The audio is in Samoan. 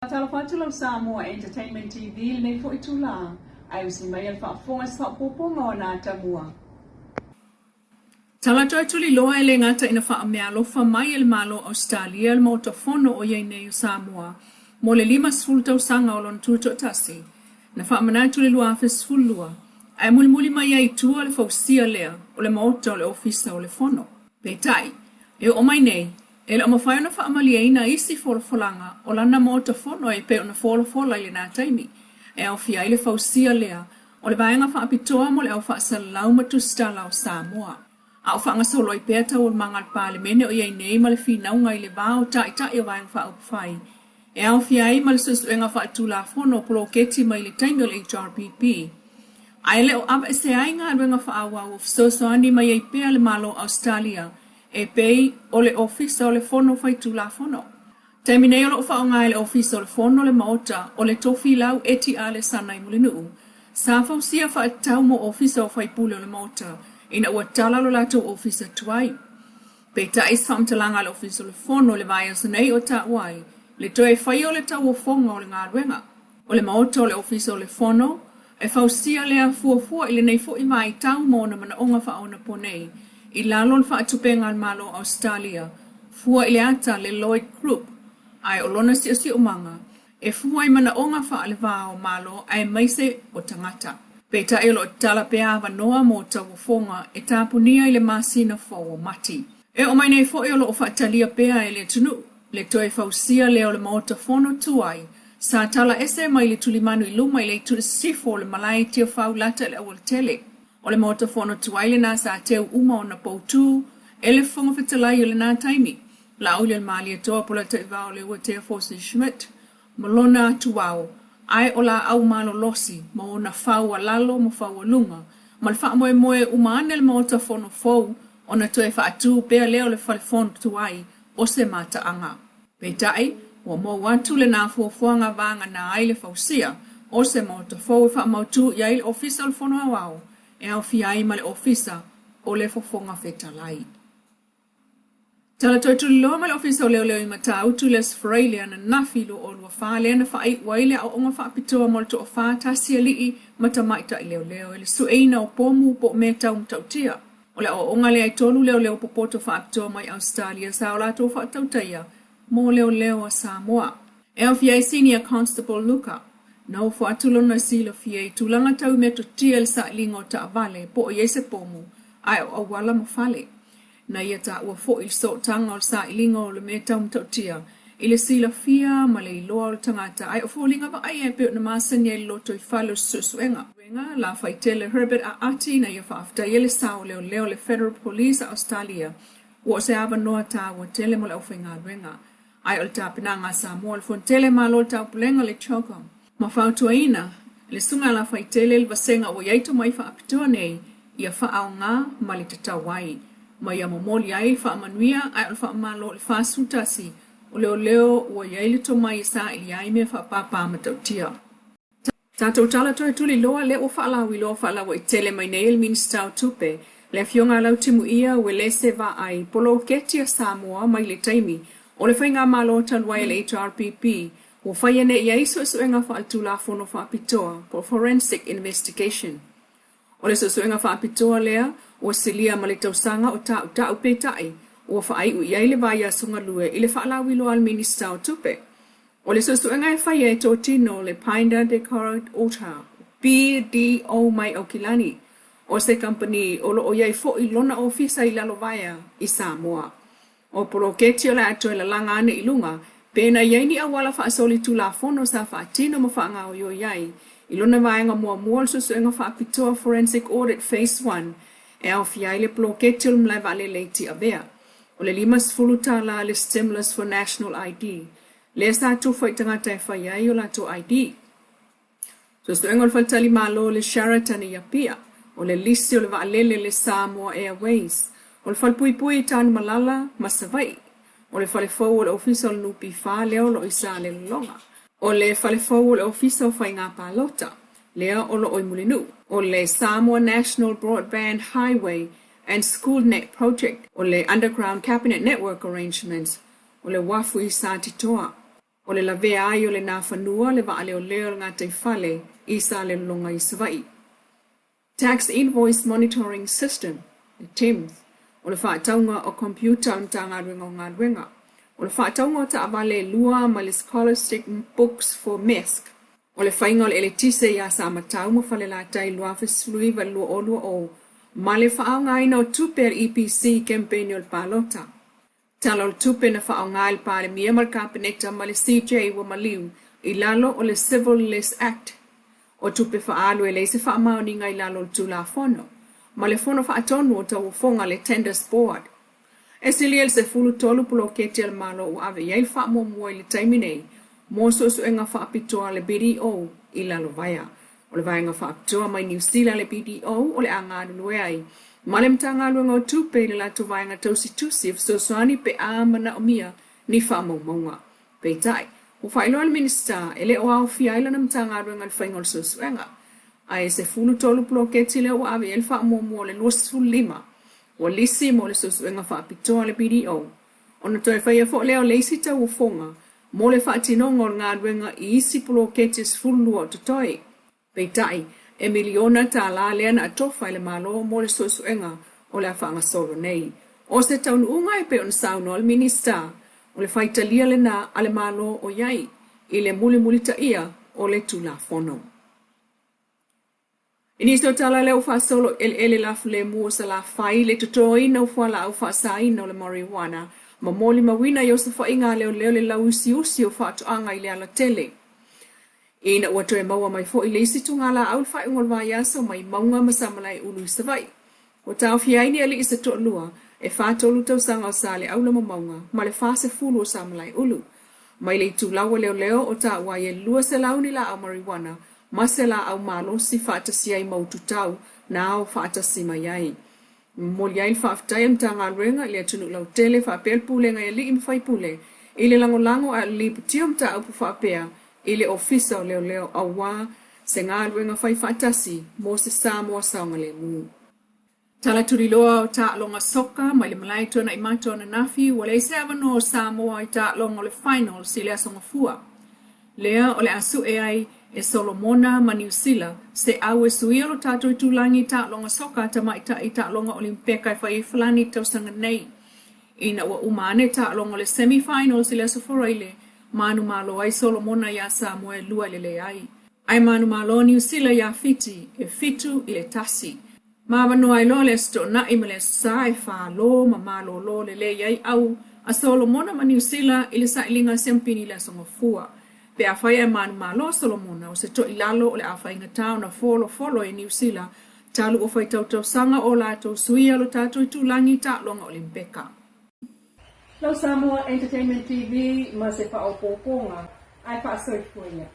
Faatalofa atu lau Samoa Entertainment TV i lenei foi itula, ae usi mai a le faafofoga i se faaopoopoga o ana atamua. Tala toe tuliloa e le gata ina faameaalofa mai e le Malo o Ausetalia le Maota Fono o i ai nei o Samoa mo le 50 tausaga o lona tutoatasi, na faamanatu i le 2012, ae mulimuli mai ai i tua le fausia lea o le Maota o le Ofisa o le Fono. Peitai, e oo mai nei, E le o mafai ona faamalieina isi folafolaga o lana Maota Fono e pei ona folafola i lena taimi, e aofia ai le fausia lea o le Vaega Faapitoa mo le Au Faasalalau ma Tusitala o Samoa. A o faagasolo ai pea taualumaga a le Palemene o i ai nei ma le finauga i le va o Taitai o Vaega Faaupufai, e aofia ai ma le suesuega faaletulafono o poloketi mai le taimi o le HRPP, ae le o aveesea ai galuega faaauau o fesoasoani mai ai pea le Malo o Ausetalia e pei o le Ofisa o le Fono Faitulafono. Taimi nei o lo o faaaoga e le Ofisa o le Fono le Maota o le Tofilau Eti Alesana i Mulinuu, sa fausia faatatau mo Ofisa o Faipule o le Maota ina ua tala lo latou Ofisa tuai. Peitai i se faamatalaga a le Ofisa o le Fono i le vaiaso nei o taua ai le toe faia o le tauofoga o le galuega o le Maota o le Ofisa o le Fono, e fausia lea fuafua i lenei foi vaitau ma ona manaoga faaonaponei i lalo o le faatupega a le Malo o Ausetalia, fua i le ata le Lloyd Group, ae o lona siosiomaga, e fua i manaoga faaleva o Malo aemaise o tagata. Peitai o lo o tatala pea avanoa mo tauofoga e tapunia i le masina fou o Mati. E oo mai nei foi o lo o faatalia pea e le atunuu le toe fausia lea o le Maota Fono tuai sa tala ese mai le tulimanu i luma i le itu i sisifo o le malae i Tiafau lata i le aualatele. O le Maota Fono tuai lena sa teu uma ona poutu e le Fofoga Fetalai o lena taimi, Laaulialemalietoa Polataivao Leuatea Polataivao Fosi Schmidt, ma lona atuao, ae o laau malolosi ma ona fau a lalo ma fau a luga, ma le faamoemoe uma ane le Maota Fono fou ona toe faatū pea lea o le Fale Fono tuai o se mataaga. Peitai, ua mou atu lena fuafuaga vagana ai le fausia o se Maota fou e faamautū i ai le Ofisa o le Fono Aoao e aofia ai ma le Ofisa o le Fofoga Fetalai. Tala toe tuliloa mai le Ofisa o Leoleo i Matautu i le Aso Faraile ananafi 2024 lea na faaiu ai le aoaoga faapitoa mo le toafa tasi alii ma tamaitai leoleo i le sueina o pomu po o mea tau matautia. O le aoaoga lea e tolu leoleo popoto faapitoa mai Ausetalia sa o latou faatautaia mo leoleo a Samoa. E aofia ai Senior Constable Luka, na ofo atu lona silafia i tulaga tau i metotia i le sailiga o taavale po o i ai se pomu ae o auala ma fale. Na ia taua foi le sootaga o le sailiga o le mea tau matautia i le silafia ma le iloa o le tagata ae o foliga vaaia e pei ona masani ai le lotoifale o se suesuega. Lafaitele Herbert Aati na ia faafetaia le sao o leoleo le Federal Police a Ausetalia ua o se avanoa taua tele mo le aufaigaluega ae o le tapenaga a Samoa o le Fonotele Malo o le Taupulega le CHOGM ma fautuaina le Susuga Lafaitele le vasega ua i ai tomai faapitoa nei ia faaaoga ma le tatau ai ma ia momoli ai le faamanuia ae o le faamalo o le 41 o leoleo ua i ai le tomai e saili ai mea faapāpā matautia. Tatou tala toe tuliloa lea ua faalauiloa faalauaitele mai nei e le Minisita o Tupe, le Afioga a Lautimuia Uelese Vaai, poloketi a Samoa mai le taimi o le faigamalo talu ai a le HRPP ua faia nei i ai suesuega faaletulafono faapitoa po o forensic investigation. O le suesuega faapitoa lea ua silia ma le tausaga o tautau peitai ua faaiu i ai le vaiaso galue i le faalauiloa a le Minisita o Tupe. O le suesuega e faia e totino le Binder Decor Altar, BDO mai Aukilani, o se kamupani o lo o i ai foi lona ofisa i Lalovaea i Samoa. O poloketi o le a toe lalaga ane i luga pe na i ai ni auala faasolitulafono sa faatino ma faagaoioi ai i lona vaega muamua o le suesuega faapitoa Forensic Audit Phase One e aofia ai le poloketi o le malae vaalele i Tiavea. O le $50 le Stimulus for National ID lea sa tufa i tagata e fai ai o latou ID. Suesuega o le faletalimalo o le Sheraton i Apia, o le lisi o le vaalele le Samoa Airways, o le falepuipui i Tanumalala ma Savaii, o le fale fou o le Ofisa o le NPF lea o lo o i Salelologa, o le fale fou o le Ofisa o Faiga Palota lea o lo o i Mulinuu, o le Samoa National Broadband Highway and School Net Project, o le Underground Cabinet Network Arrangements, o le uafu i Satitoa. O le lavea ai o le Nafanua le vaaleoleo o le gataifale i Salelologa i Savaii. Tax Invoice Monitoring System, le TIMS, o le faatauga o computer a le Matagaluega o Galuega, o le faatauga o taavale e lua ma le Scholastic Books for MESC, o le faiga o le eletise iā Samatau ma Falelatai i le 2019 i le 2020, ma le faaaogaina o tupe a le EPC i kempeini o le palota. Tala o le Tupe na faaaoga e le Palemia ma le Kapeneta ma le CJ ua maliu i lalo o le Civil List Act o tupe faaalu e leai se faamaoniga i lalo o le Tulafono ma le Fono Faatonu o Tauofoga le Tenders Board. E silia i le 13 poloketi a le Malo ua ave i ai le faamuamua i le taimi nei mo suesuega faapitoa a le BDO i Lalovaea. O le vaega faapitoa mai Niu Sila le BDO o le a galulue ai ma le Matagaluega o Tupe i le latou vaega tausitusi e fesoasoani pe a manaomia ni faamaumauga. Peitai, ua faailoa e le Minisita e le o aofia ai lana Matagaluega i le faiga o le suesuega. Ae 13 poloketi lea ua ave i ai le faamuamua o le 25 ua lisi mo le suesuega faapitoa a le BDO. Ona toe faia foi lea o le isi tauofoga mo le faatinoga o le galuega i isi poloketi e 12 o totoe. Peitai, e miliona tala lea na atofa e le Malo mo le suesuega o le a faagasolo nei. O se taunuuga e pei ona saunoa le Minisita, o le faitalia lena a le Malo o i ai i le mulimulitaia o le Tulafono. I nisi o tala lea ua faasolo i eleele lafulemu o Salafai le totoina o fualaau faasaina o le marijuana ma molimauina i osofaiga a leoleo le lauusiusi o faatoaga i le alatele. Ina ua toe maua mai foi le isi tugalaau i le faaiuga o le vaiaso mai Mauga ma Samalaeulu i Savaii. Ua taofia ai ni alii se toalua e 43 tausaga o Saleaula ma Mauga ma le 40 o Samalaeulu. Mai le itulau a leoleo o taua ai e 200 ni laau marijuana ma se laau malosi faatasi ai ma ututau na ao faatasi mai ai. E momoli ai le faafetai a le Matagaluega i le atunuu lautele faapea le Pulega i alii ma faipule i le lagolago a o le lipotia o mataupu faapea i le Ofisa o Leoleo auā se galuega fai faatasi mo se Samoa saogalemu. Tala tuliloa o taaloga soka mai le malae Tuanaimato ananafi ua leai se avanoa o Samoa i taaloga o le finals i le Aso Gafua. Lea o le a sue ai e Solomona ma Niu Sila se au e suia lo tatou itulagi i taaloga soka a tamaitai i taaloga Olimpeka e fai ai Falani i le tausaga nei. Ina ua uma ane taaloga o le semi finals i le Aso Faraile, manumalo ai Solomona iā Samoa e 2 i le leai. Ae manumalo Niu Sila iā Fiti e 7-1. Ma avanoa ai loa le Aso Toonai ma le Aso Sa e falo ma malolo lelei ai au a Solomona ma Niu Sila i le sailiga siampini i le Aso Gafua. Pe afai ae manumalo Solomona, o se toilalo o le a faigata ona folofolo e Niu Sila talu ua faitau tausaga o latou suia lo tatou itulagi i taaloga Olimpeka. Lau Samoa Entertainment TV ma se faaopoopoga ae faasoifua ia.